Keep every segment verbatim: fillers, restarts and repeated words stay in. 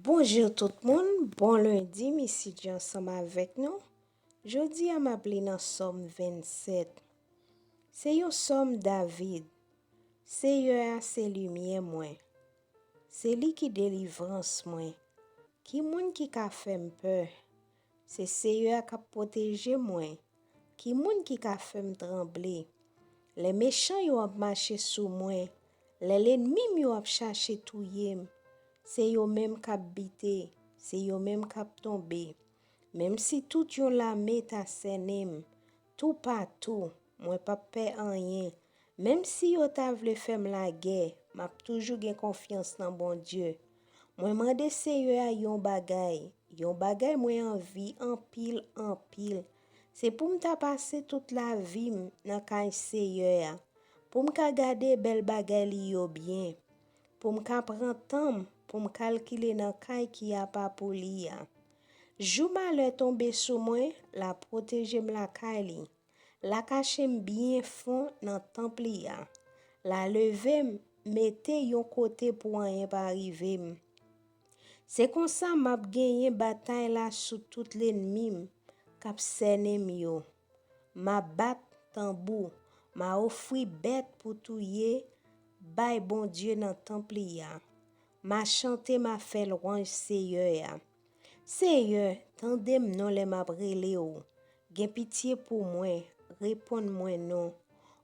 Bonjou tout moun, bon lendi, Missy G ansanm avèk nou. Jodi a m ap li nan Sòm vennsèt. Se yon sòm David. Seyè a se limyè mwen. Se li ki delivrans mwen. Ki moun ki ka fè m pè? Se Seyè a k ap pwoteje mwen. Ki moun ki ka fè m tranble? Lè mechan yo ap mache sou mwen, lè lènmi m yo ap chache touye m, se yo menm k ap bite, se yo menm k ap tonbe. Menm si tout yon lame ta sènen m, toupatou, mwen p ap pè anyen. Menm si yo ta vle fè m lagè, m ap toujou gen konfyans nan Bondye. Mwen mande Seyè a yon bagay, yon bagay mwen anvi anpil, anpil. Se pou m ta pase tout lavi m nan kay Seyè a, pou m ka gade bèl bagay li yo byen, pou m ka pran tan m, pou m kalkile nan kay ki apa pou li a. Jou malè tonbe sou mwen, l a pwoteje m lakay li. L a kache m byen fon nan tanp li a. L a leve m, mete yon kote pou anyen pa rive m. Se konsa m ap genyen batay la sou tout lènmi m k ap sènen m yo. M a bat tanbou, m a ofri bèt pou touye bay Bondye nan tanp li a. M a chante, m a fè lwanj Seyè a. Seyè, tande m non lè m ap rele w. Gen pitye pou mwen, reponn mwen non.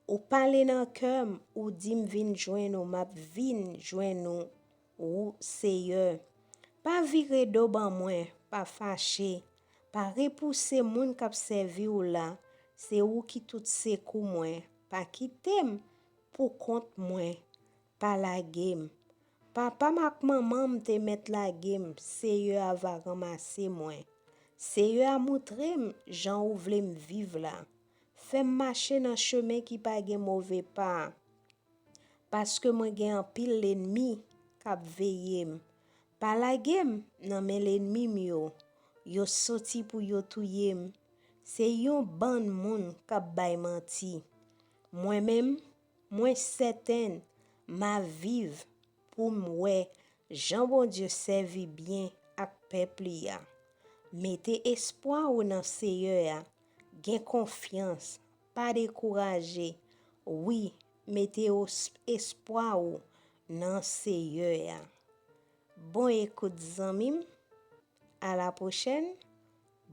Ou pale nan kè m, ou di m vin jwenn ou, m ap vin jwenn ou, ou Seyè. Pa vire do ban mwen, pa fache, pa repouse moun k ap sèvi w la. Se ou ki tout sekou mwen. Pa kite m pou kont mwen. Pa lage m. Papa m ak manman m te mèt lage m, Seyè a va ranmase mwen. Seyè a moutre m jan ou vle m viv la. Fè m mache nan chemen ki pa gen move pa, paske mwen gen anpil lènmi k ap veye m. Pa lage m nan men lènmi m yo. Yo soti pou yo touye m. Se yon bann moun k ap bay manti. Mwen menm, mwen sèten m a viv pou m wè jan Bondye sèvi byen ak pèp li a. Mete espwa w nan Seyè a, gen konfyans, pa dekouraje. Wi, mete os- espwa w nan Seyè a. Bon ekout zanmi m, a la pwochèn,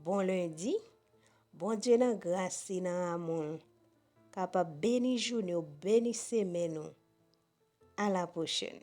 bon lendi, Bondye nan gras li nan amou l kapab beni jounen w, beni semèn ou. A la pwochèn.